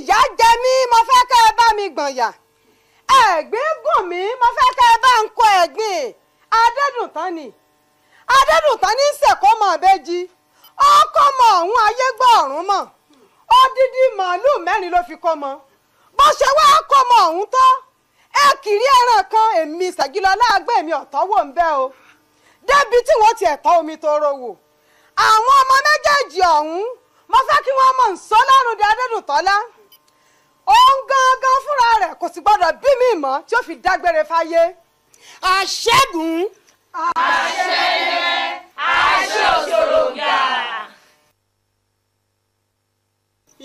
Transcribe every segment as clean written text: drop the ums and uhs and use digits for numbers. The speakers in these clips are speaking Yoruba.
Ìyà jẹ mí, mo fẹ́ kẹ́ ẹ bá mi gbọ̀nyà. Ẹ̀gbín gùn mí, mo fẹ́ kẹ́ ẹ bá ń kọ ẹ̀gbìn. Adédùntán ni. Adédùntán ní sẹ̀kọ́ mọ̀ bẹ́jì. Ọkọ mọ̀ ọ̀hún ayé gbọ́ ọ̀run mọ̀. Odidi màálùú mẹ́rin ló fi kọ́ mọ. Bó ṣe wá kọ́ mọ ọ̀hún tán, ẹ kiri ẹran kan èmi Ṣẹ̀gilọlá àgbẹ̀ mi ọ̀tọ́ wò ń bẹ́ o. Débi tí wọ́n ti ẹ̀tọ́ omi tóró wò. Àwọn ọmọ méjèèjì ọ̀hún, mo fẹ́ kí wọ́n mọ̀ ń sọ lọ́rùn di Adédùntọ́lá. Òun gangan fúnra rẹ̀ kò sì gbọ́dọ̀ bí mi mọ́ tí ó fi dágbére fáyé. Àṣẹ́gun. Àṣẹyẹ, àṣẹ òṣòròǹgà.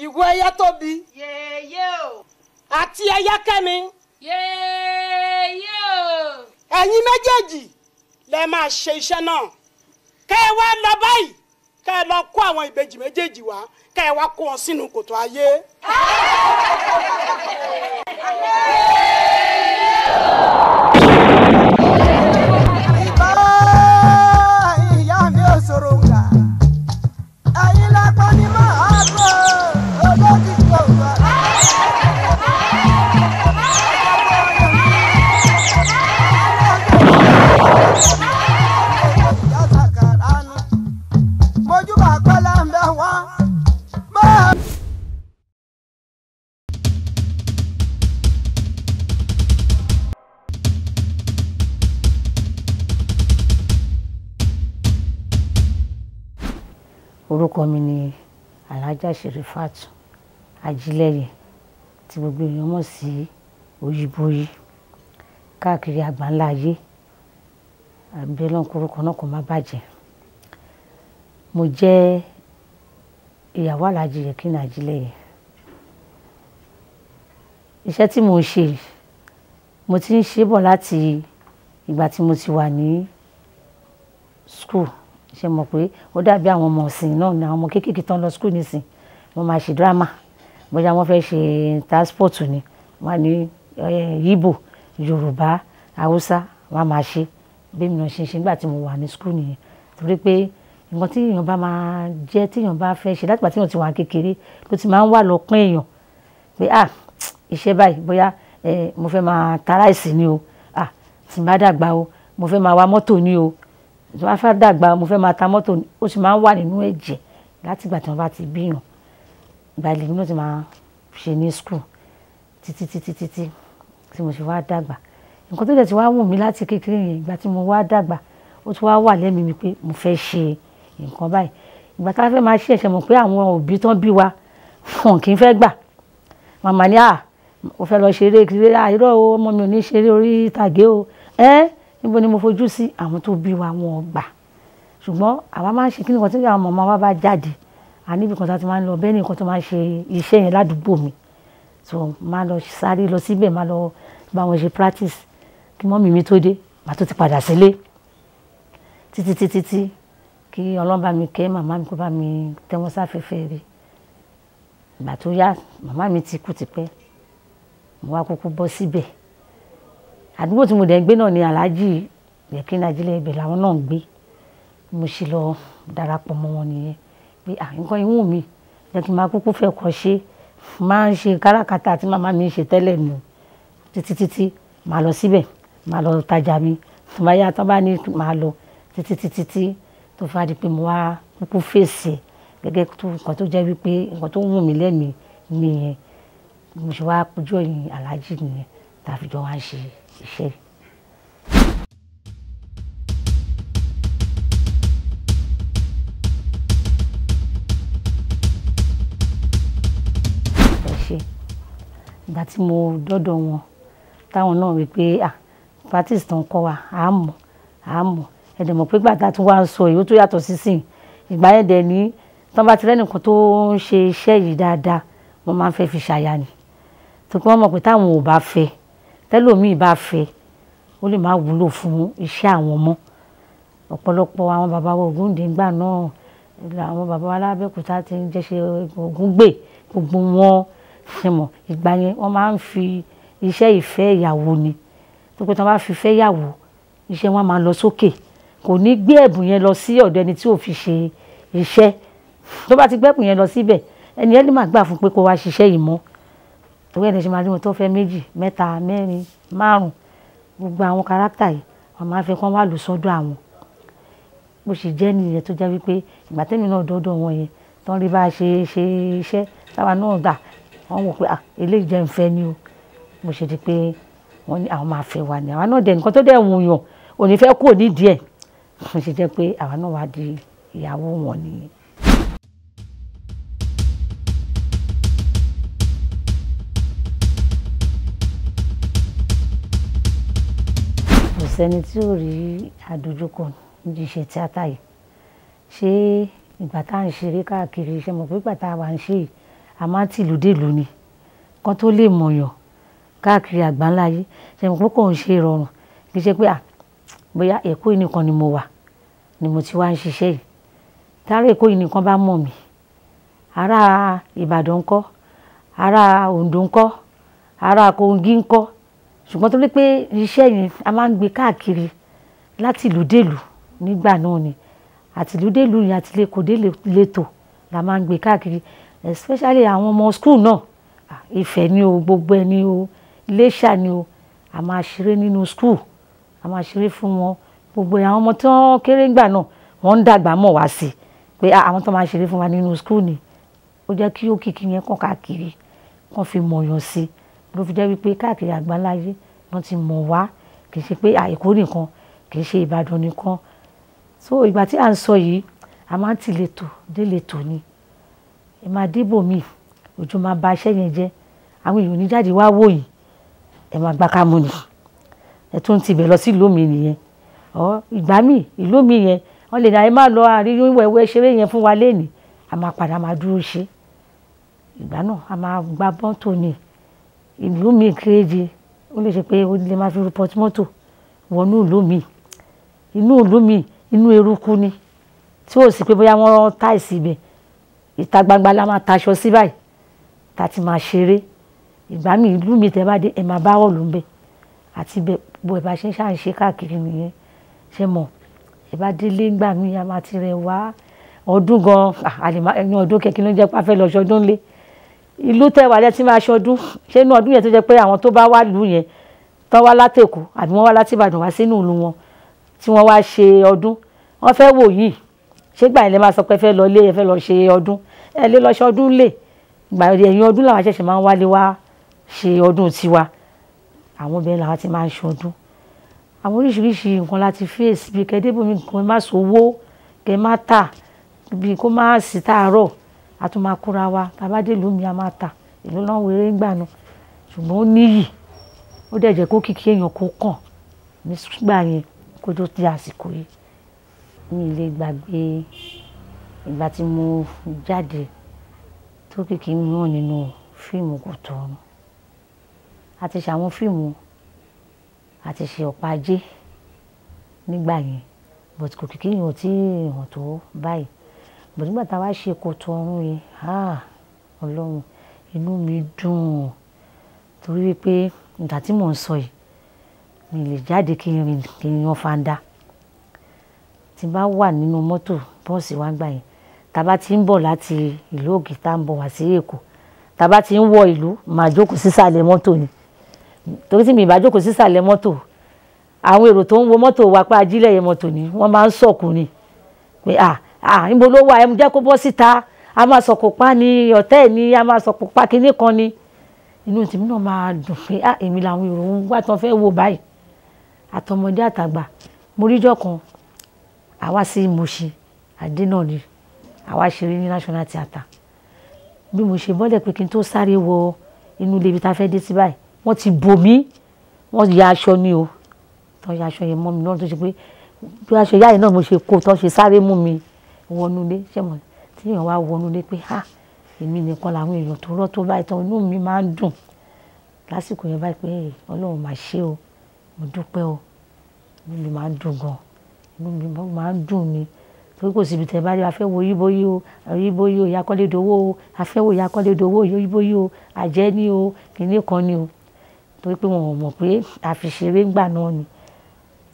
Ìwọ ẹyẹ tóbi. Yèyé o. Àti ẹyẹ kẹ́mi. Yèyé o. Ẹ̀yin méjèèjì lẹ máa ṣe iṣẹ́ náà. Kẹ́ ẹ wá lọ báyìí, kẹ́ ẹ lọ kó àwọn ìbejì méjèèjì wá, kẹ́ ẹ wá kó wọn sínú kòtò ayé. Ìbá ìyá mi ò sọ̀rọ̀ ńgà, ẹ̀yin lápá ni máa bọ̀ olókìkí ọ̀gbà. Mojúbà kọ́lá ń bẹ wá. Orúkọ mi ni Alhaja Sherifat Ajílẹ̀yẹ tí gbogbo èèyàn mọ̀ sí Oyíbóyí káàkiri àgbáńlá ayé. Àbí Ọlọ́run korúkọ náà kò má bàjẹ́. Mo jẹ́ ìyàwó Alhaji Yekini Ajílẹ̀yẹ. Iṣẹ́ tí mo ń ṣe, mo ti ń ṣe bọ̀ láti ìgbà tí mo ti wà ní school. Ṣé mọ̀ pé ó dàbí àwọn ọmọ ọ̀sìn náà ni àwọn ọmọ kéékèèké tán lọ school nísìn, wọ́n máa ṣe drama. Bóyá wọ́n fẹ́ ṣe transport ni, wọ́n á ní Igbo, Yorùbá, Hausa, wọ́n á máa ṣe. Bí èmi náà ṣe ń ṣe nígbà tí mo wà ní school nìyẹn. Torí pé nǹkan tí èèyàn bá máa jẹ́, tí èèyàn bá fẹ́ ṣe láti ìgbà tí èèyàn ti wà kékeré ló ti máa ń wà lọ́kàn èèyàn pé à iṣẹ́ báyìí bóyá mo fẹ́ máa ta ráìsì ni o, à tí n bá dàgbà o, mo fẹ́ máa wa mọ́tò ni o, tí n bá fẹ́ dàgbà mo fẹ́ máa ta mọ́tò ni. Ó sì máa ń wà nínú ẹ̀jẹ̀ láti ìgbà tí wọ́n bá ti bí èèyàn. Ìgbà ilé mi náà ti máa ṣe ní school títí títí títí tí mo ṣe wá dàgbà. Nǹkan tó dẹ̀ ti wá wù mí láti kékeré yẹn, ìgbà tí mo wá dàgbà ó tún wá wà lẹ́mìí mi pé mo fẹ́ ṣe nǹkan báyìí. Ìgbà tá a fẹ́ máa ṣe ẹ̀ṣẹ̀ mọ̀ pé àwọn òbí tán bí wa wọn kì í fẹ́ gbà. Màmá ní à mo fẹ́ lọ ṣeré kiri, à irọ́ o, ọmọ mi ò ní ṣeré orí ìtàgé o. Ẹ́ níbo ni mo fojú sí? Àwọn tó bí wa wọn ò gbà. Ṣùgbọ́n àwa máa ń ṣe kíni kan tí àwọn màmá wa bá jáde. A níbi kan tí a ti máa ń lọ bẹ́ẹ̀ ni nǹkan tó máa ń ṣe iṣẹ́ yẹn ládùúgbò mi. So máa lọ sáré lọ síbẹ̀, máa lọ bá wọn ṣe practice kí mọ́mì mi tó dé, màá tó ti padà sílé. Títí títí tí kí Ọlọ́run bá mi kẹ́ màmá mi kó bá mi tẹ́ wọn sáfẹ́fẹ́ rí. Ìgbà tó yá, màmá mi ti kú tipẹ́. Mo wá kúkú bọ́ síbẹ̀. Àdúgbò tí mo dẹ̀ ń gbé náà ni Alhaji Yekini Ajílẹ̀yẹ, ibẹ̀ làwọn náà ń gbé. Mo sì lọ darapọ̀ mọ́ wọn nìyẹn pé à nǹkan ìwọ̀n mi jẹ́ kí n máa kúkú fẹ́ kọ́ ṣe. Máa ń ṣe káràkátà tí màmá mi ń ṣe tẹ́lẹ̀ nù. Títí títí màá lọ síbẹ̀, màá lọ tajà mi. Tó bá yá, tó bá ní màá lọ títí títí tí tó fà di pé mo wá kúkú fèsì gẹ́gẹ́ tó nǹkan tó jẹ́ wípé nǹkan tó wù mí lẹ́mìí nìyẹn. Mo ṣe wá kojú ẹ̀yìn Alhaji nìyẹn tá a fi jọ wá ń ṣe iṣẹ́. Ẹ ṣé. Ìgbà tí mo dọ́dọ̀ wọn, táwọn náà wí pé à practice tó ń kọ́ wa, à mọ̀, à mọ̀. Ẹ dẹ̀ mọ̀ pé ìgbà tá a tún wá ń sọ èyí ó tó yàtọ̀ sísìn. Ìgbà yẹn dẹ̀ ní tí wọ́n bá ti rẹ́nìkan tó ń ṣe iṣẹ́ yìí dáadáa, wọ́n máa ń fẹ́ fi ṣàyà ni. Torí pé wọ́n mọ̀ pé táwọn ò bá fẹ́, tẹ́lòmíì bá fẹ́, ó lè máa wúlò fún iṣẹ́ àwọn mọ́. Ọ̀pọ̀lọpọ̀ àwọn bàbá wa Ògúndé ńgbà náà, àwọn bàbá wa l'Abẹ́òkúta tí ń jẹ́ ṣe Ògúngbè, gbogbo wọn ṣe mọ̀. Ìgbà yẹn wọ́n máa ń fi iṣẹ́ ìfẹ́ ìyàwó ni. Torí pé tí wọ́n bá fi fẹ́ ìyàwó, iṣẹ́ wọn máa lọ sókè. Kò ní gbé ẹ̀bùn yẹn lọ sí ọ̀dọ̀ ẹni tí ò fi ṣe iṣẹ́. Tó bá ti gbé ẹ̀bùn yẹn lọ síbẹ̀, ẹni yẹn lè máa gbà fún pé kó wá ṣiṣẹ́ yìí mọ́. Torí ẹ̀ lè ṣe máa rí wọn tó fẹ́ méjì, mẹ́ta, mẹ́rin, márùn-ún. Gbogbo àwọn kárátà yìí wọ́n máa fẹ́ kán wá lò sọ́dọ̀ àwọn. Bó ṣe jẹ́ nìyẹn tó jẹ́ wípé ìgbà tẹ́mi náà dọ́dọ̀ wọn yẹn, tán rí bá ṣe ṣe iṣẹ́ táwa náà dà, wọ́n wò pé à eléyìí jẹ́ ń fẹ́ ni o. Mo ṣe di pé wọ́n ní àwọn máa fẹ́ wa ni. Àwa náà dẹ̀ nǹkan tó dẹ̀ wù yàn, ò ní fẹ́ kúrò nídìí ẹ̀. Mo ṣe jẹ́ pé àwa náà wá di ìyàwó wọn nìyẹn. Kò sẹ́ni tí ò rí àdojúkọ níbi iṣẹ́ tíátà yìí. Ṣé ìgbà tá à ń ṣeré káàkiri, ṣe mọ̀ pé ìgbà tá a wà ń ṣe yìí, a máa ń tìlú dèlú ni. Kán tó lè mọ̀yàn káàkiri àgbáńlá ayé, ṣe mọ̀ pé kò ń ṣe ìrọ̀rùn. Kì í ṣe pé à bóyá Èkó yìí nìkan ni mo wà ni mo ti wá ń ṣiṣẹ́ yìí. Tárá Èkó yìí nìkan bá mọ̀ mí, ará Ìbàdàn ńkọ́, ará Oǹdó ńkọ́, ará Kogi ńkọ́. Ṣùgbọ́n torí pé iṣẹ́ yẹn a máa ń gbé káàkiri láti ìlú dèlú nígbà náà ni. Àti ìlú dèlú yẹn àti ìletò dé ìletò la máa ń gbé káàkiri. Especially àwọn ọmọ school náà. Ifẹ̀ ni o, gbogbo ẹ ni o, Iléṣà ni o. A máa ṣeré nínú school, a máa ṣeré fún wọn. Gbogbo àwọn ọmọ tí wọ́n kéré nígbà náà, wọ́n ń dàgbà mọ̀ wá sí pé àwọn tó máa ṣeré fún wa nínú school ni. Ó jẹ́ kí òkìkí yẹn kàn káàkiri, kàn fi mọ̀yàn sí. Ló fi jẹ́ wípé káàkiri àgbáńlá ayé wọ́n ti mọ̀ wá. Kì í ṣe pé Èkó nìkan, kì í ṣe Ìbàdàn nìkan. So ìgbà tí à ń sọ yìí, a máa ń tìletò dé ìletò ni. Ẹ máa dé ibòmíì, òjò máa ba iṣẹ́ yẹn jẹ́. Àwọn èèyàn ò ní jáde wá wò yín. Ẹ máa gbá kámú ni. Ẹ tún ti bẹ̀ lọ sí ìlú mi nìyẹn. Ọ̀ ìgbà mí, ìlú mi yẹn, wọ́n lè ní ẹ má lọ àríyìn wẹ̀wẹ̀ ṣeré yẹn fún wa léèní. A máa padà máa dúró ṣe. Ìgbà náà a máa gba mọ́tò ni. Ìlú mi kéréje, ó lè ṣe pé ó lè máa fi report mọ́tò wọ inú ìlú mi. Inú ìlú mi, inú eruku ni. Tí ó sì pé bóyá wọ́n táìsì ibẹ̀. Ìta gbangba la máa taṣọ sí báyìí, tá ti máa ṣeré. Ìgbà mí ìlú mi tẹ bá dé, ẹ máa bá ọ̀lú ń bẹ. Àti bẹ́ẹ̀ bó ẹ bá ṣe ń ṣà ń ṣe káàkiri nìyẹn. Ṣé mọ̀? Ẹ bá délé ńgbà mí, a máa ti rẹ̀ wá ọdún gan. A lè máa ẹni ọdún kẹ́kẹ́ ló ń jẹ́ pé a fẹ́ lọ ṣọdún lé. Ìlú tẹ wà lẹ́ tí máa ṣọdún. Ṣé inú ọdún yẹn tó jẹ́ pé àwọn tó bá wá ìlú yẹn, tán wá láti Èkó àbí wọ́n wá láti Ìbàdàn wá sínú ìlú wọn tí wọ́n wá ṣe ọdún, wọ́n fẹ́ wò yìí. Ṣé ìgbà yẹn lẹ máa sọ pé ẹ fẹ́ lọ ilé, ẹ fẹ́ lọ ṣe ọdún? Ẹ lè lọ ṣe ọdún lé. Ìgbà ẹ̀yìn ọdún làwa ṣẹ̀ṣẹ̀ máa ń wálé wá ṣe ọdún tiwa. Àwọn ibẹ̀ làwa ti máa ń ṣe ọdún. Àwọn oríṣiríṣi nǹkan la ti face bí kẹ́ dé ibòmíì kí ẹ má sowó, kí ẹ má tà, bí kó má sì tàárọ̀. A tún máa kóra wa. Tí a bá dé ìlú mi, a máa tà. Ìlú náà wéré ńgbà náà. Ṣùgbọ́n ó níyì. Ó dẹ̀ jẹ́ kó kìkì èèyàn kó kàn nígbà yẹn kó tó di àsìkò yìí. Mi ò lè gbàgbé ìgbà tí mo jáde tó kìkì mi hàn nínú fíìmù Kòtò Ọ̀run. A ti ṣe àwọn fíìmù, a ti ṣe Ọ̀pá Ajé nígbà yẹn, but òkìkí yẹn ò tí ì hàn tó báyìí. But nígbà tá a wá ṣe Kòtò Ọ̀run yẹn, ah Ọlọ́run, inú mi dùn. Torí wípé ìgbà tí mò ń sọ yìí, mi lè jáde kí n rìn, kí n yan fanda. Tí n bá wà nínú mọ́tò bọ́ọ̀sì wa nígbà yẹn, tá bá ti ń bọ̀ láti ìlú Ògì tá ń bọ̀ wá sí Èkó, tá bá ti ń wọ ìlú, màá jókòó sísàlẹ̀ mọ́tò ni. Torí tí mi bá jókòó sísàlẹ̀ mọ́tò, àwọn èrò tó ń wo mọ́tò wa pé ajílẹ̀ mọ́tò ni, wọ́n máa ń sọ̀kù ni. Pé à, à, níbo ló wà? Ẹ jẹ́ kó bọ́ síta. A máa sọ̀kò pa ni, ọ̀tẹ̀ ni, a máa sọ̀kò pa kíní kan ni. Inú tèmi náà máa dùn pé à, èmi làwọn èrò ń wá tán fẹ́ wò báyìí. Àtọmọdé àtàgbà. Mo rí ọjọ́ kan, a wá sí Mushin, Adé náà ni. A wá ṣeré ní National Theatre. Bí mo ṣe bọ́lẹ̀ pé kí n tó sáré wọ inú ilé ibi tá fẹ́ dé sí báyìí, wọ́n ti bò mí, wọ́n ya aṣọ ni o. Tán ya aṣọ yẹn mọ́ mi lọ́rùn tó ṣe pé bí aṣọ ìyá yìí náà mo ṣe kó tán ṣe sáré mú mi wọ inú ilé. Ṣé mọ̀? Tí èèyàn wá wọ inú ilé pé à, èmi nìkan làwọn èèyàn tó rọ́ tó báyìí tán, inú mi máa ń dùn. Lásìkò yẹn báyìí pé Ọlọ́run máa ṣe o, mo dúpẹ́ o. Inú mi máa ń dùn gan. Inú mi máa ń dùn ni. Torí kò sí ibi tí ẹ bá rí, a fẹ́ wo Yíbóyí o, Yíbóyí o, Ìyá Kọ́lé Dowó o, a fẹ́ wo Ìyá Kọ́lé Dowó o, Yíbóyí o, àjẹ́ ni o, kíní kan ni o. Torí pé wọn ò mọ̀ pé a fi ṣeré ńgbà náà ni.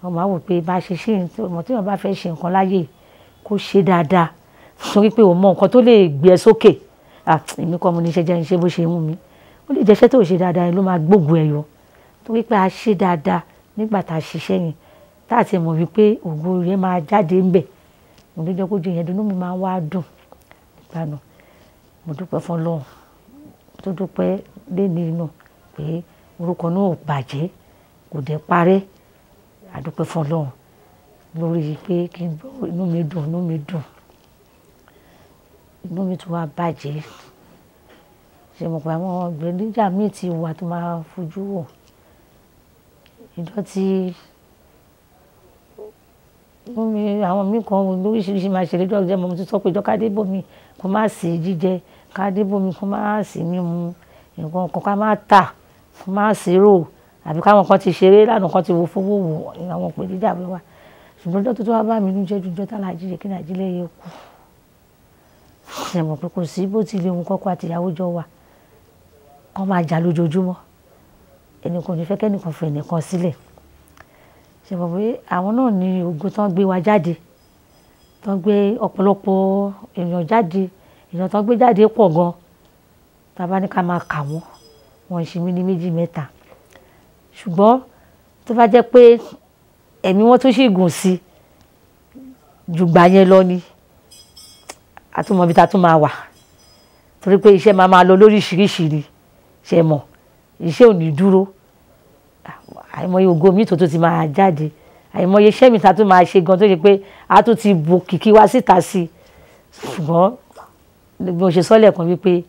Wọ́n máa wò pé bá ṣe ṣe, ọmọ tí èèyàn bá fẹ́ ṣe nǹkan láyé, kó ṣe dáadáa. Torí pé o mọ nǹkan tó lè gbé ẹ sókè. À, èmi kọ́ mo ní iṣẹ́ jẹ́ ń ṣe bó ṣe wù mí. Ó lè jẹ́ iṣẹ́ tó ṣe dáadáa ló máa gbógun ẹ̀ yọ, torí pé a ṣe dáadáa nígbà tá a ṣiṣẹ́ yẹn, tá a ti mọ̀ wípé ògo yẹn máa jáde ńbẹ̀. Òun ló jẹ́ kó jẹ́ yẹn dùn, inú mi máa ń wá dùn nígbà náà. Mo dúpẹ́ fún Ọlọ́run, tó dúpẹ́ léni náà pé orúkọ náà ò bàjẹ́, kò dẹ̀ parẹ́. A dúpẹ́ fún Ọlọ́run lórí pé kí n gbọ́, inú mi dùn, inú mi dùn, inú mi tún wá bàjẹ́. Ṣé mo pé àwọn ìpèníjà míì ti wà tó máa fojú wò. Ìjọ tí mi, àwọn míì kan lóríṣiríṣi máa ṣe lọ́jọ́ ọjọ́, mo ti sọ pé ìjọ ká dé bò mí kó má sí jíjẹ, ká dé bò mí kó má sí mímu, nǹkan kan ká má tà, kó má sí rò, àbí káwọn kan ti ṣeré lánàá kan ti wo fowó wò, àwọn ìpèníjà mi wà. Ṣùgbọ́n ọjọ́ tó tún wá bá mi nínú jẹ́ ju ọjọ́ t'Alhaji Yekini Ajílẹ̀yẹ kú. Ṣé mo pé kò sí bó ti lè wù kọ́kọ́ àti ìyàwó jọ wà, kọ́ máa jà lójoojúmọ́. Ẹnìkan ò ní fẹ́ kẹ́nìkan fi ẹnìkan sílẹ̀. Ṣé mo pé àwọn náà ní ògo tán gbé wa jáde, tán gbé ọ̀pọ̀lọpọ̀ èèyàn jáde, èèyàn tán gbé jáde pọ̀ gan. Tí a bá ní ká máa kà wọ́n, wọ́n ń ṣe mí ní méjì mẹ́ta. Ṣùgbọ́n tó bá jẹ́ pé ẹ̀mí wọn tó sì gùn sí ju gbà yẹn lọ ni, a tún mọ ibi tá a tún máa wà. Torí pé iṣẹ́ máa máa lọ lóríṣiríṣi ni. Ṣé mọ̀, iṣẹ́ ò ní dúró. Àìmọye ògo mi tó tún ti máa jáde, àìmọye iṣẹ́ mi tá a tún máa ṣe gan tó ṣe pé a tún ti bu kìkì wá síta sí. Ṣùgbọ́n bí mo ṣe sọ lẹ́ẹ̀kan wípé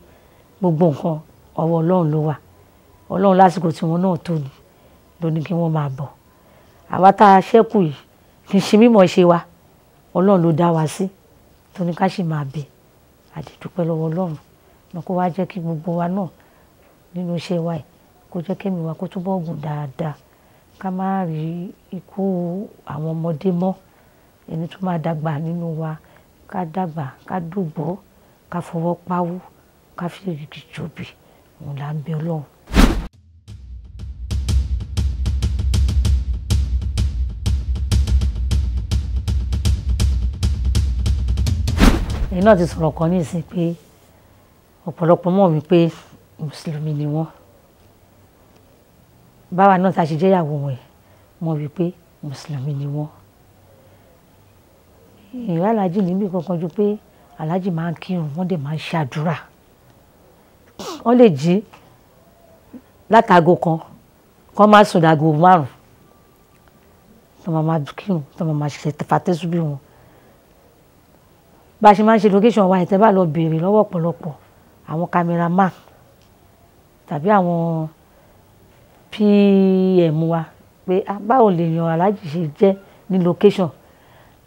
gbogbo nǹkan ọwọ́ Ọlọ́run ló wà. Ọlọ́run lásìkò tí wọn náà tó ni ló ní kí wọ́n máa bọ̀. Àwa tá a ṣẹ́kù yìí kì í ṣe mímọ̀ ṣe wa, Ọlọ́run ló dá wa sí, tó ní ká sì máa bẹ̀. A dẹ̀ dúpẹ́ lọ́wọ́ Ọlọ́run náà kó wá jẹ́ kí gbogbo wa náà nínú iṣẹ́ wa yìí, kó jẹ́ kí ẹ̀mí wa kó túbọ̀ gùn dáadáa, ká má rí ikú àwọn ọmọdé mọ́. Ẹni tó máa dàgbà nínú wa, ká dàgbà, ká dògbó, ká fọwọ́ páwú, ká fi èrìgì jòbì, òun là ń bẹ Ọlọ́run. Ẹ̀yin náà ti sọ̀rọ̀ kan ní ìsìn pé ọ̀pọ̀lọpọ̀ mọ̀ wípé Mùsùlùmí ni wọ́n. Báwa náà ta ṣe jẹ́ ìyàwó wọn mọ̀ wípé Mùsùlùmí ni wọ́n. Ìyá Alhaji níbi kankan ju pé Alhaji máa ń kírun, wọ́n dẹ̀ máa ń ṣàdúrà. Wọ́n lè jí látago kan, kán má sùn dago márùn-ún. Tọ́ máa máa kírun, tọ́ máa máa ṣe fàtẹ́sùbí wọn. Bá a ṣe máa ń ṣe location wa, tẹ́ bá lọ béèrè lọ́wọ́ ọ̀pọ̀lọpọ̀ àwọn cameraman tàbí àwọn PM wa pé báwo lèèyàn Alhaji ṣe jẹ́ ní location.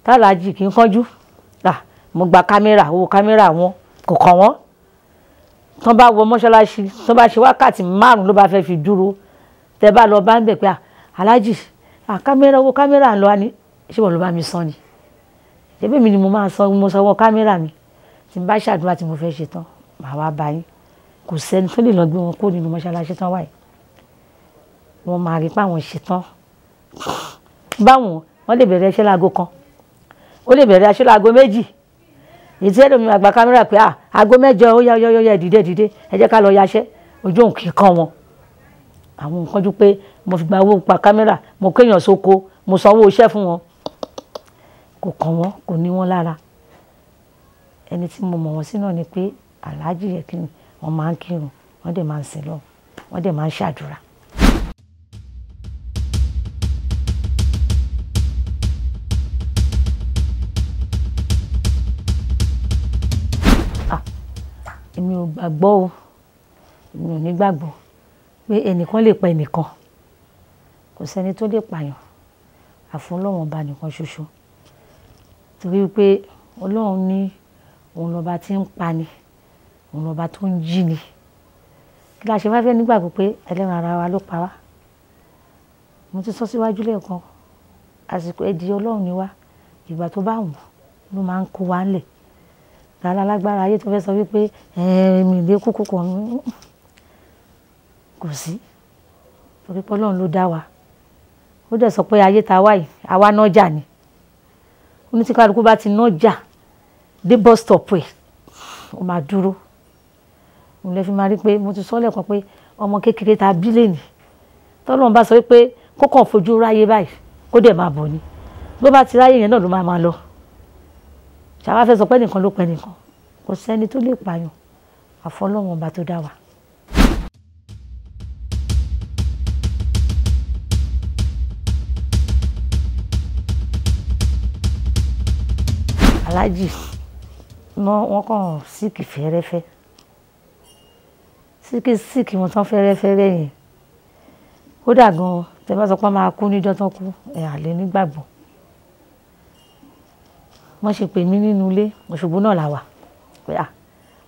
Tá Alhaji kì í kánjú, mo gba kámẹ́rà, owó kámẹ́rà wọn kò kàn wọ́n. Tán bá wọ mọ́ṣáláṣí, tán bá ṣe wákàtí márùn-ún ló bá fẹ́ fi dúró. Tẹ́ bá lọ bá ń bẹ̀ pé Alhaji, kámẹ́rà, owó kámẹ́rà ń lọ ni, ṣé wọ́n ló bá mi san ni? Ṣebí èmi ni mo máa san, mo sanwó kámẹ́rà mi. Tí n bá ṣàdúrà tí mo fẹ́ ṣe tán, màá wá bá yín. Kò sẹ́ni tó lè lọ gbé wọn kúrò nínú mọ́ṣáláṣí tán wà yìí. Wọ́n máa rí pé àwọn ṣe tán. Báwọn, wọ́n lè bẹ̀rẹ̀ iṣẹ́ láago kan, ó lè bẹ̀rẹ̀ iṣẹ́ láago méjì. Èyí tí ẹlòmíràn gba kámẹ́rà pé aago mẹ́jọ ó yá yá yá dìde dìde, ẹ jẹ́ ká lọ yaṣẹ́. Ojú òun kì í kàn wọ́n. Àwọn nǹkan ju pé mo fi gba owó pa kámẹ́rà, mo kéèyàn sóko, mo sanwó iṣẹ́ fún wọn. Kò kàn wọ́n, kò ní wọ́n lára. Ẹni tí mo mọ̀ wọ́n sí náà ni pé Alhaji Yekini, wọ́n máa ń kírun, wọ́n dẹ̀ máa ń sin Ọlọ́run, wọ́n dẹ̀ máa ń ṣàdúrà. Èmi ò gbàgbọ́ o, èmi ò ní gbàgbọ́ pé ẹnìkan lè pa ẹnìkan. Kò sẹ́ni tó lè pààyàn, àfi Ọlọ́run ọba nìkan ṣoṣo. Torí pé Ọlọ́run ní òun lọba tí ń pa ni, òun lọba tó ń jí ni. Kí la ṣe wá fẹ́ nígbàgbọ́ pé ẹlẹ́ran ara wa ló pa wá? Mo ti sọ síwájú lẹ́ẹ̀kan, àsìkò ẹ̀dì Ọlọ́run ni wá, ìgbà tó bá wù ló máa ń kó wa ńlẹ̀. Tàlá lágbára ayé tó fẹ́ sọ wípé mi lè kú kúkú ọ̀run, kò sí. Torí pé Ọlọ́run ló dá wa. Ó dẹ̀ sọ pé ayé ta wá yìí, àwa nájà ni. Ó ní tí kálukú bá ti nájà dé bus stop ẹ̀, ó máa dúró. Òun lè fi máa rí pé mo ti sọ lẹ́ẹ̀kan pé ọmọ kékeré ta bí lẹ́nìí, tọ́lọ́run bá sọ pé kó kàn fojú ráyé báyìí kó dẹ̀ máa bọ̀ ni, bó bá ti ráyé yẹn náà ló máa máa lọ. Ṣàwá fẹ́ sọ pé nìkan ló pẹ́ nìkan, kò sẹ́ni tó lè pààyàn àfọlọ́run ọba tó dá wa. Aláàjì náà wọ́n kàn síìkì fẹ́rẹ́fẹ́, síìkì síìkì wọn tán fẹ́rẹ́fẹ́rẹ́ yẹn, kódà gan tẹ bá sọ pé wọ́n máa kú níjọ́ tán kú, ẹ̀ àlẹ́ nígbàgbọ́. Wọ́n ṣe pè mí nínú ilé, Òṣogbo náà là wà, pé à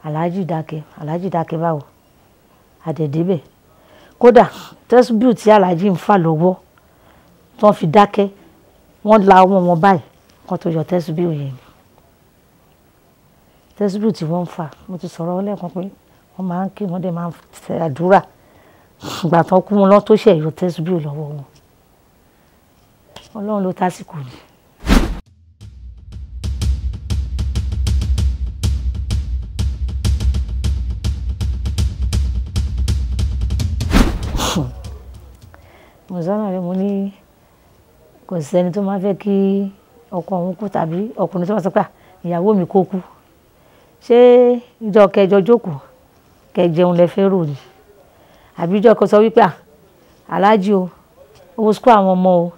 Aláàjì dákẹ́, Aláàjì dákẹ́ báwo, àdẹ̀dẹ́bẹ̀. Kódà tẹ́síbíù tí Aláàjì ń fà lọ́wọ́ tí wọ́n fi dákẹ́, wọ́n la ọwọ́ wọn báyìí kó tó yọ tẹ́síbíù yẹn ni. Tẹ́síbíù tí wọ́n ń fà, mo ti sọ̀rọ̀ lẹ́ẹ̀kan pé wọ́n máa ń kí, wọ́n dẹ̀ máa ń ṣe àdúrà. Ìgbà tán kú wọn lọ tó ṣe yọ tẹ́síbíù lọ́wọ́ wọn. Ọlọ́run ló tásìkò ni. Mo sọ́nà rẹ̀, mo ní kò sẹ́ni tó máa fẹ́ kí ọkọ òun kú tàbí ọkùnrin tó máa sọ pé ìyàwó mi kó kú. Ṣé ìjọ kẹjọ jókòó kẹ jẹun lẹ fẹ́ rò ni? Àbí ìjọ kan sọ wípé Aláàjì o, owó sukú àwọn ọmọ o,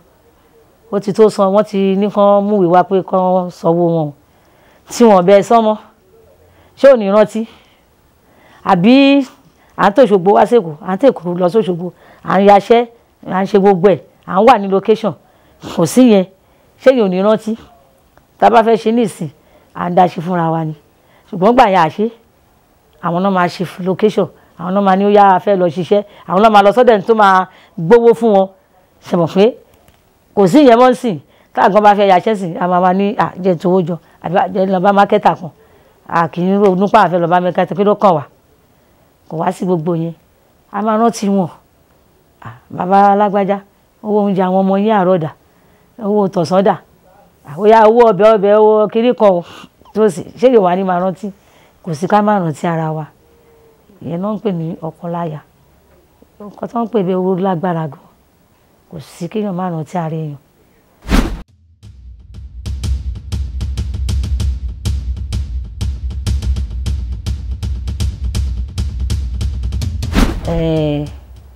ó ti tó san, wọ́n ti ní kán múwèé wá pé kán sanwó wọn o, tí wọ́n bẹ sánmọ́, ṣé ò ní rántí? Àbí à ń tòṣogbo wá sèkó, à ń tèkó lọ sóṣogbo, à ń yaṣẹ́, à ń ṣe gbogbo ẹ̀, à ń wà ní location, kò sí yẹn, ṣé yẹn ò ní rántí? Tá a bá fẹ́ ṣe nísìn, à ń daṣe fúnra wa ni. Ṣùgbọ́n gbà yẹn àṣé, àwọn náà máa ṣe location, àwọn náà máa ní ó yá a fẹ́ lọ ṣiṣẹ́, àwọn náà máa lọ sọ́dẹ̀ tó máa gbowó fún wọn. Ṣe mọ̀ pé kò sí ìyẹn mọ́ sí, táàgán bá fẹ́ yaṣẹ́ sí, a máa ma ní à jẹ́ tówó jọ, àbí jẹ́ lọ bá mákẹ́tà kan, a kì í ronú pa àfẹ́ lọ bá mákẹ́tà kí ló kàn wá. Kò wá sí gbogbo yẹn, a máa rántí wọn. Bàbá alágbájá, owó oúnjẹ àwọn ọmọ yín àárọ̀ dà, owó tọ̀sán dà, àwòyá owó ọbẹ̀ ọbẹ̀ owó kiri kan tó sì ṣé lè wà ní máa rántí. Kò sí ká má rántí ara wa. Ìyẹn náà ń pè ní ọkọ láya. Nǹkan tó ń pè bẹ́ẹ̀ owó lágbára gan. Kò sí kéèyàn má rántí ara èèyàn.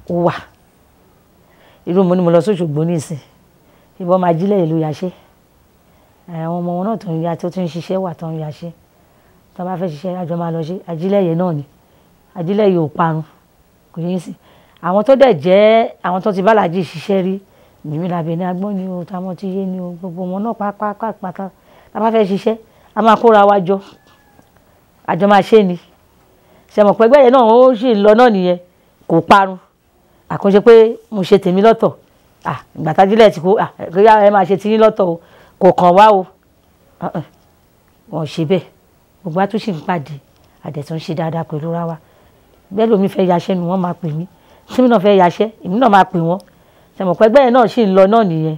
Ó wà. Irú mo ní mo lọ sóṣogbo nísìn, ìbọn máa jílẹ̀ ìlú yaṣẹ́. Àwọn ọmọ wọn náà tó ń ya tó tún ń ṣiṣẹ́ wà tó ń yaṣẹ́. Tó bá fẹ́ ṣiṣẹ́ àjọ máa lọ ṣe, ajílẹ̀ yẹn náà ni. Ajílẹ̀ yìí ò parun, kò yé sí. Àwọn tó dẹ̀ jẹ́ àwọn tó ti bá Aláàjì ṣiṣẹ́ rí, Mímí làbẹ̀ ní agbọ́n ni o, táwọn ti yé ni o, gbogbo wọn náà pápápátá. Tá a bá fẹ́ ṣiṣẹ́, a máa kóra wa jọ, àjọ máa ṣe ni. Ṣé mọ̀ pé ẹgbẹ́ yẹn náà ó sì lọ náà nìyẹn, kò parun. Àkànṣe pé mo ṣe tèmi lọ́tọ̀, ìgbà tájílẹ̀ ti kú, bóyá ẹ máa ṣe tiyín lọ́tọ̀ o, kò kàn wá o. Wọ́n ṣe bẹ́ẹ̀, gbogbo àtúnṣe ń pàdé, àdẹ̀tún ṣe dáadáa pẹ̀lú ra wa. Bẹ́ẹ̀ lómi fẹ́ yaṣẹ́ nu wọ́n máa pè mí, tí mi náà fẹ́ yaṣẹ́, èmi náà máa pè wọ́n. Ṣé mọ̀ pé ẹgbẹ́ yẹn náà ṣì ń lọ náà nìyẹn.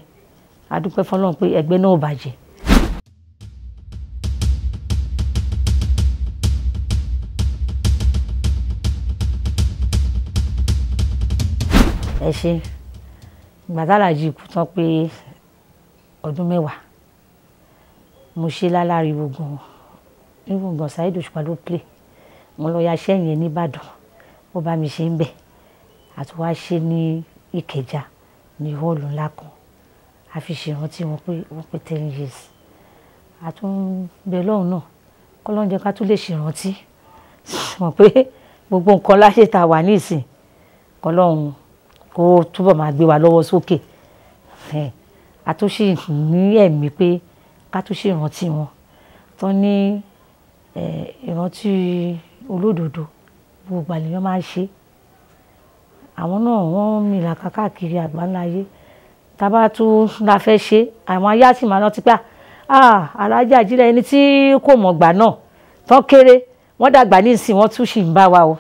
A dúpẹ́ f'Ọlọ́run pé ẹgbẹ́ náà ò bàjẹ́. Ẹ ṣé, ìgbà tí Aláàjì kú tán pé ọdún 10, mo ṣe láláriwo gan. Even gan Saheed Òṣùpá ló play. Mo lọ yaṣẹ́ yẹn ní Ìbàdàn, ó bá mi ṣe ń bẹ̀. A tún wá ṣe ní Ìkẹjà ní hall ńlá kan. A fi ṣèrántí wọn pé wọ́n pé 10 years. A tún bẹ Ọlọ́run náà, k'Ọlọ́run jẹ́ ká tún lè ṣèrántí. Mọ̀ pé gbogbo nǹkan láṣẹ tá a wà nísìn, k'Ọlọ́run kó túbọ̀ máa gbé wa lọ́wọ́ sókè. A tún ṣì ní ẹ̀mí pé ká tún ṣèrántí wọn. Tán ní ìrántí olódodo, gbogbo ìgbà lèèyàn máa ń ṣe. Àwọn náà wọ́n mìlàkà káàkiri àgbáńlá ayé. Tá bá tún la fẹ́ ṣe, àwọn ayé á sì máa rántí pé Aláàjì Ajílẹ̀ ẹni tí kò mọ̀gbà náà tán kéré, wọ́n dàgbà nísìn, wọ́n tún ṣì ń bá wa o.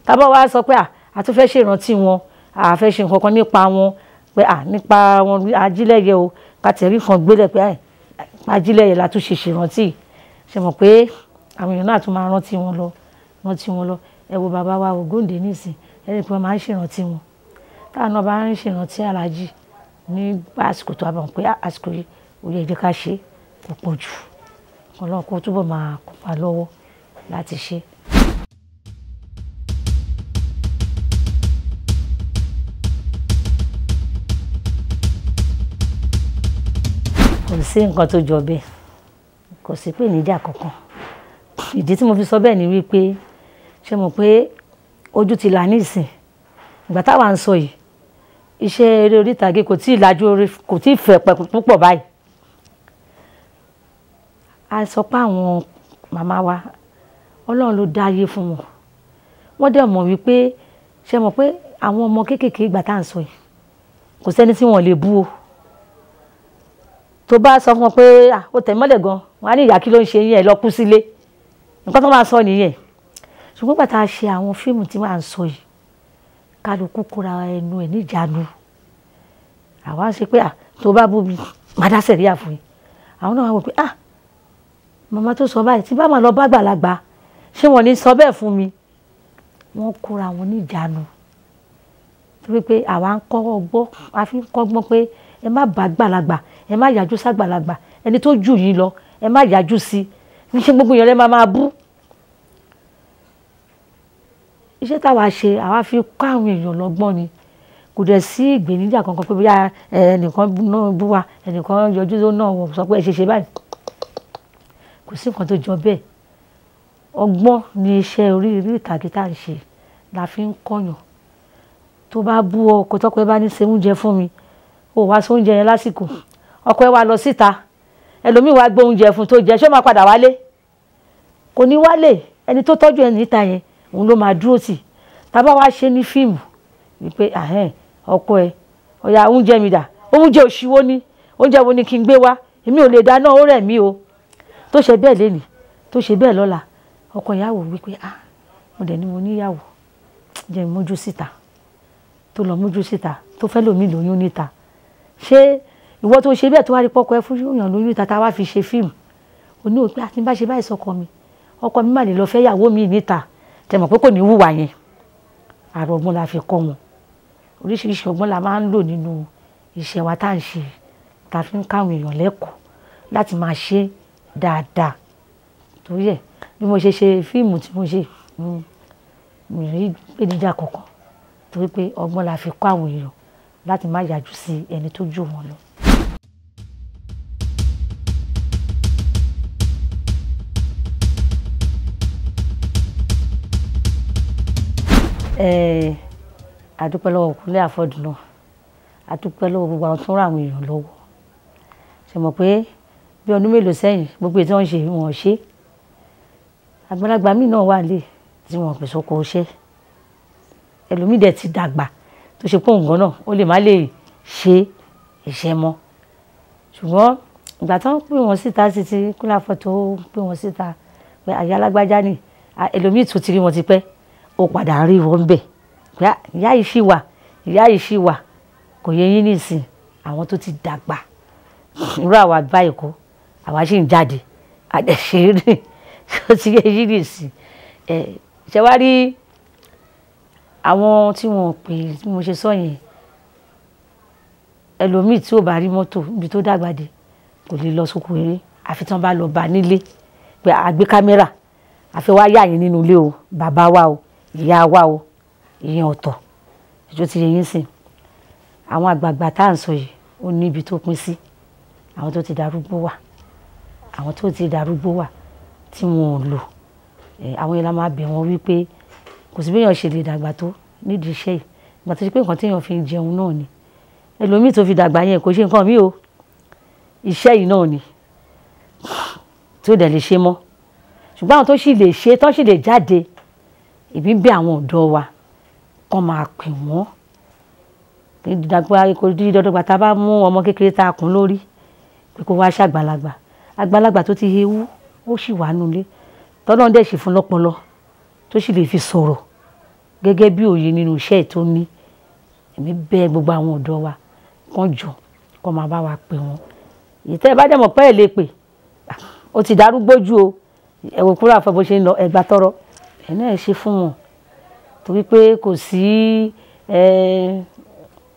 Tá bá wá sọ pé a tún fẹ́ ṣèrántí wọn, a fẹ́ ṣe nǹkan kan nípa wọn, pé nípa wọn Ajílẹ̀yẹ o, ká tẹ̀rí kan gbélé pé Ajílẹ̀yẹ la tún ṣe ṣèrántí. Ṣé mọ̀ pé àwọn èèyàn náà tún máa rántí wọn lọ, rántí wọn lọ. Ẹ wo bàbá wa Ògúndé nísìn, ẹni pé wọ́n máa ń ṣèrántí wọn. Táwọn náà bá ń ṣèrántí Aláàjì ní àsìkò tó bá mọ̀ pé àsìkò yìí ó yẹ jẹ́ ká ṣe, kò pọ̀ jù. Ọlọ́run kó túbọ̀ máa kópa lọ́wọ́ láti ṣe. Kò sí nǹkan tó jọ bẹ́ẹ̀, kò sí ìpèníjà kankan. Ìdí tí mo fi sọ bẹ́ẹ̀ ni wípé ṣé mọ̀ pé ojú ti là nísìn. Ìgbà táwa ń sọ yìí, iṣẹ́ eré orí ìtàgé kò tíì lajú orí, kò tíì fẹ̀ púpọ̀ báyìí. A sọ pé àwọn màmá wa, Ọlọ́run ló dá ayé fún wọn. Wọ́n dẹ̀ mọ̀ wípé ṣé mọ̀ pé àwọn ọmọ kéékèèké ìgbà tá à ń sọ yìí, kò sẹ́ni tí wọ́n lè bú o. Tó bá sọ fún wọn pé ó tẹ̀ mọ́lẹ̀ gan, wọ́n á ní ìyá kí ló ń ṣe yín, ẹ lọ kú sílé. Nǹkan tó máa sọ nìyẹn. Ṣùgbọ́n ìgbà tá a ṣe àwọn fíìmù tí wọ́n à ń sọ yìí, kálukú kóra ẹnu ẹ̀ níjàánu. Àwa ṣe pé tó bá bú mi, màá dá sẹ̀ríà fún yín. Àwọn náà wá wò pé màmá tó sọ báyìí, tí bá máa lọ bá àgbàlagbà, ṣé wọ́n ní sọ bẹ́ẹ̀ fún mi? Wọ́n kóra wọn níjàánu. Torí pé àwa ń kọ́ ọgbọ́n, a fi ń kọ́gbọ́n pé ẹ má bá àgbàlagbà, ẹ má yájú ságbàlagbà, ẹni tó jù yín lọ, ẹ má yájú sí i. Ní ṣe gbogbo èèyàn lẹ máa máa bú. Iṣẹ́ táwa ṣe, àwa fi kọ́ àwọn èèyàn lọ́gbọ́n ni. Kò dẹ̀ sí ìgbéníjà kankan pé bóyá ẹnìkan náà bú wa, ẹnìkan yọjú tó náà wọ̀ sọ pé ẹ ṣe ṣe báyìí. Kò sí nǹkan tó jọ bẹ́ẹ̀. Ọgbọ́n ni iṣẹ́ orí ìtàgé tá à ń ṣe la fi ń kọ́yàn. Tó bá bú ọkọ, tọ́kọ ẹ bá ní ṣe oúnjẹ fún mi, ó wá sí oúnjẹ yẹn lásìkò, ọkọ ẹ wá lọ síta, ẹlòmíì wá gbé oúnjẹ fún tó jẹ, ṣé ó máa padà wálé? Kò ní wálé. Ẹni tó tọ́jú ẹ níta yẹn, òun ló máa dúró tì. Tá bá wá ṣe ní fíìmù wípé ọkọ ẹ, ọ̀yà oúnjẹ mi dà, oúnjẹ òṣìwò ni, oúnjẹ wo ni kí n gbé wá, èmi ò lè dáná, ó rẹ̀ mí o. Tó ṣe bẹ́ẹ̀ lénìí, tó ṣe bẹ́ẹ̀ lọ́la, ọkọ ìyàwó wípé mo dẹ̀ ní mo níyàwó, jẹ́ n mójú síta. Tó lọ mójú síta, tó fẹ́ lòmí lóyún níta. Ṣé ìwọ tó ṣe bẹ́ẹ̀ tó wá rí pọ́kọ ẹ fún yàn lóyún níta tá wá fi ṣe fíìmù? Ó ní òpin àti bá ṣe báyìí sọkọ mi, ọkọ mi má lè lọ fẹ́ ìyàwó mi níta. Tẹ mọ̀ pé kò ní wùwà yẹn. Àrò ọgbọ́n la fi kọ́ wọn. Oríṣiríṣi ọgbọ́n la máa ń lò nínú iṣẹ́ wa tá à ń ṣe, tá fi ń káwọn èèyàn lẹ́kọ̀ọ́ láti máa ṣe dáadáa. Torí ẹ̀ bí mo ṣe ṣe fíìmù tí mo ṣe, mi ò rí ìpèníjà kankan. Torí pé ọgbọ́n la fi kọ́ àwọn èèyàn láti má yájú sí ẹni tó jù wọ́n lọ. A dúpẹ́ lọ́wọ́ Kúnlé Afọ́dù náà, a dúpẹ́ lọ́wọ́ gbogbo àwọn tó ń ràn àwọn èèyàn lọ́wọ́. Ṣé mọ̀ pé bí ọdún mélòó sẹ́yìn gbogbo èyí tí wọ́n ń ṣe wọ́n ṣe. Àgbàlagbà míì náà wà lé tí wọ́n pèsè oko iṣẹ́. Ẹlòmíì dẹ̀ ti dàgbà tó ṣe pé òun gan náà ó lè má lè ṣe iṣẹ́ mọ́. Ṣùgbọ́n ìgbà tí wọ́n pè wọ́n síta sí ti Kúnlé Afọ́dù tó pè wọ́n síta pé àyà alágbájá ni, ẹlòmíì tó ti rí wọn tipẹ́, ó padà rí wọn bẹ̀. Pé ìyá yìí ṣì wà, ìyá yìí ṣì wà, kò yẹ yín nísìn. Àwọn tó ti dàgbà, irú àwa báyìí kọ́, àwa sì ń jáde, a dẹ̀ ṣe é rìn, ó ti yẹ yín nísìn. Ṣé wá rí àwọn tí wọ́n pè tí mo ṣe sọ yẹn, ẹlòmíì tí ò bá rí mọ́tò níbi tó dàgbà dé kò lè lọ sóko eré, àfi tí wọ́n bá lọ bá nílé pé a gbé kámẹ́rà, àfi wá yà yín nínú ilé o, bàbá wa o, ìyá wa o, ìyẹn ọ̀tọ̀. Ṣé ó ti yẹ yín sìn? Àwọn àgbààgbà tá à ń sọ yìí ó ní ibi tó pín sí. Àwọn tó ti darúgbó wà, àwọn tó ti darúgbó wà tí wọn ò lò. Àwọn yẹn la máa bẹ̀ wọ́n wípé kò sí bí èèyàn ṣe lè dàgbà tó nídìí iṣẹ́ yìí. Ìgbà tó ṣe pé nǹkan tí èèyàn fi ń jẹun náà ni. Ẹlòmíì tó fi dàgbà yẹn kò ṣe nǹkan mí o. Iṣẹ́ yìí náà ni tí ó dẹ̀ lè ṣe mọ́. Ṣùgbọ́n àwọn tó sì lè ṣe, tó sì lè jáde, èmi ń bẹ̀ àwọn ọ̀dọ́ wa kó máa pè wọ́n. Kò di dandan gbà tá a bá mú ọmọ kékeré tá a kún lórí pé kó wá ṣàgbàlagbà. Àgbàlagbà tó ti hewu, ó sì wà nínú ilé. Tọ́lọ́run dẹ̀ sì fún lọ́pọlọ tó sì lè fi sọ̀rọ̀ gẹ́gẹ́ bí òye nínú iṣẹ́ tó ní. Èmi bẹ̀ gbogbo àwọn ọ̀dọ́ wa kó jọ, kó máa bá wa pè wọ́n. Èyí tẹ́ ẹ bá dẹ̀ mọ̀ pé ẹ lè pè, ó ti darúgbó jù o. Ẹ wò Kúnlé Afọ́dù bó ṣe ń lọ, ẹ gbà tọrọ. Ẹ náà ṣe fún wọn. Torí pé kò sí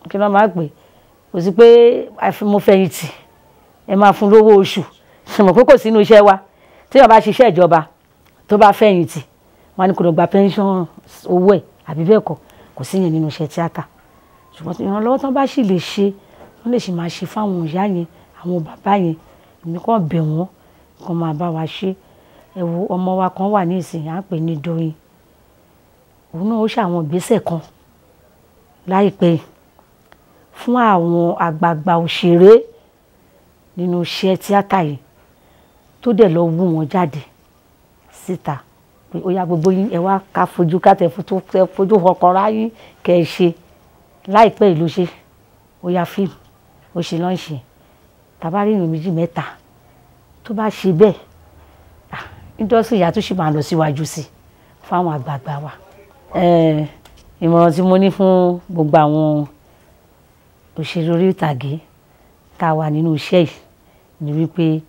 kí ló máa pè, kò sí pé mo fẹ̀yìntì ẹ máa fún lówó oṣù. Ṣe mọ̀ pé kò sínú iṣẹ́ wa. Tí èèyàn bá ṣiṣẹ́ ìjọba tó bá fẹ̀yìntì, wọ́n á ní kó lọ gba pension owó ẹ̀ àbí bẹ́ẹ̀ kọ́. Kò sí yẹn nínú iṣẹ́ tíátà. Ṣùgbọ́n ìrànlọ́wọ́ tán bá sì lè ṣe, wọ́n lè sì máa ṣe fáwọn ìyá yẹn, àwọn bàbá yẹn. Èmi kàn bẹ̀ wọ́n kàn máa bá wa ṣe. Ẹ wo ọmọ wa kan wà ní ìsìn, à ń pè ní Doyin. Òun náà ó ṣàwọn ìgbésẹ̀ kan láìpẹ́ fún àwọn àgbààgbà òṣèré nínú iṣẹ́ tíátà yìí, tó dẹ̀ lọ wú wọn jáde síta pé ó yá gbogbo yín ẹ wá ká fojú ká tẹ fojú ọkọ̀ra yín kẹ́ ẹ ṣe. Láìpẹ́ yìí ló ṣe, ó ya fíìmù, ó ṣe lọ́ǹṣì. Tàbá rí èèyàn méjì mẹ́ta tó bá ṣe bẹ́ẹ̀, indọ́sírì ìyá tó sì máa lọ síwájú sí fáwọn àgbààgbà wa. Ìmọ̀ràn tí mo ní fún gbogbo àwọn òṣèré orí ìtàgé tá a wà nínú iṣẹ́ yìí ni wípé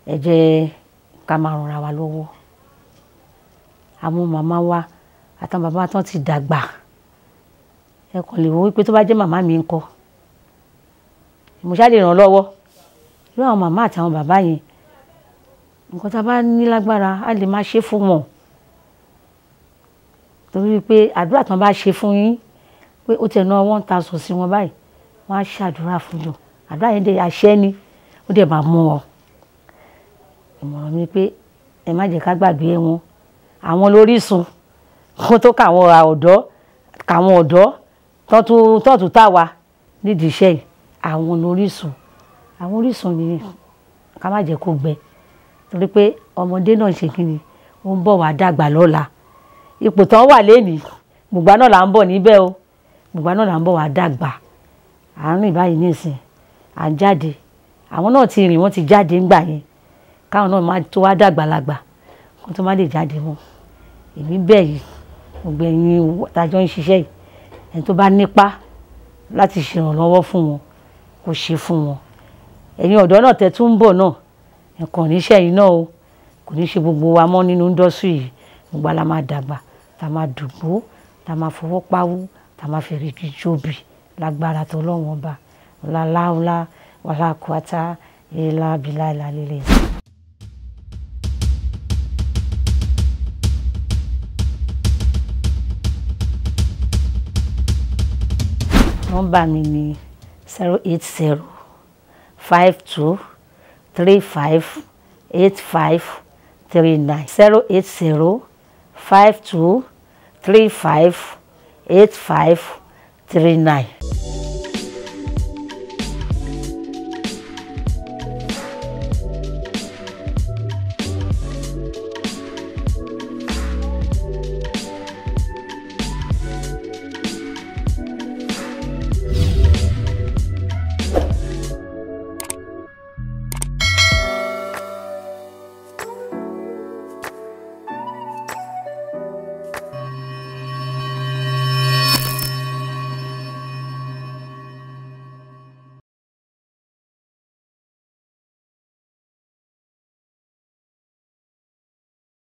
ẹ jẹ́ ká máa ràn ra wa lọ́wọ́. Àwọn màmá wa àtàwọn bàbá tán ti dàgbà, ẹ kàn lè wò wípé tó bá jẹ́ màmá mi ńkọ́, mo ṣáà lè ràn lọ́wọ́. Irú àwọn màmá àtàwọn bàbá yẹn, nǹkan tá a bá ní lágbára a lè máa ṣe fún wọn. Torí pé àdúrà tán bá ṣe fún yín pé ó tẹ̀ ná 1000 sí wọn báyìí, wọ́n á ṣàdúrà fún yàn. Àdúrà yẹn dẹ̀ àṣẹ ni, ó dẹ̀ máa mú wọn. Ìmọ̀ràn mi pé ẹ má jẹ́ ká gbàgbé wọn. Àwọn lórísun kó tó káwọn ọ̀dọ́, káwọn ọ̀dọ́ tọ́tún tá wa nídìí iṣẹ́ yìí, àwọn lórísun. Àwọn orísun ni ká má jẹ́ kó gbẹ. Torí pé ọmọdé náà ṣe kí ni, ó ń bọ̀ wá dàgbà lọ́la. Ipò tán wà lénìí, gbùgbà náà là ń bọ̀ níbẹ̀ o. Gbùgbà náà là ń bọ̀ wá dàgbà. À ń rìn báyìí nísìn, à ń jáde. Àwọn náà ti rìn, wọ́n ti jáde ńgbà yẹn. Káwọn náà má tó wá dàgbà lágbà, kó tó má lè jáde mọ́. Èmi bẹ̀ yín, gbogbo ẹ̀yin tá jọ ń ṣiṣẹ́ yìí, ẹni tó bá nípa láti ṣèrànlọ́wọ́ fún wọn, kó ṣe fún wọn. Ẹ̀yin ọ̀dọ́ náà tẹ́ tún ń bọ̀ náà, nǹkan ò ní ṣe ẹ̀yin náà o. Kò ní ṣe gbogbo wa mọ́ nínú indọ́sírì yìí. Gbogbo wa la máa dàgbà, tá máa dùgbó, tá máa fọwọ́ páwú, tá máa fèrègì jóbi lágbára tọlọ́run Ọba. Ọlá láúlá, wàlá kúátá, ilá bílá ilá líle. Nọ́mbà mi ni 080 52 35 85 39. 080 52 35 85 39.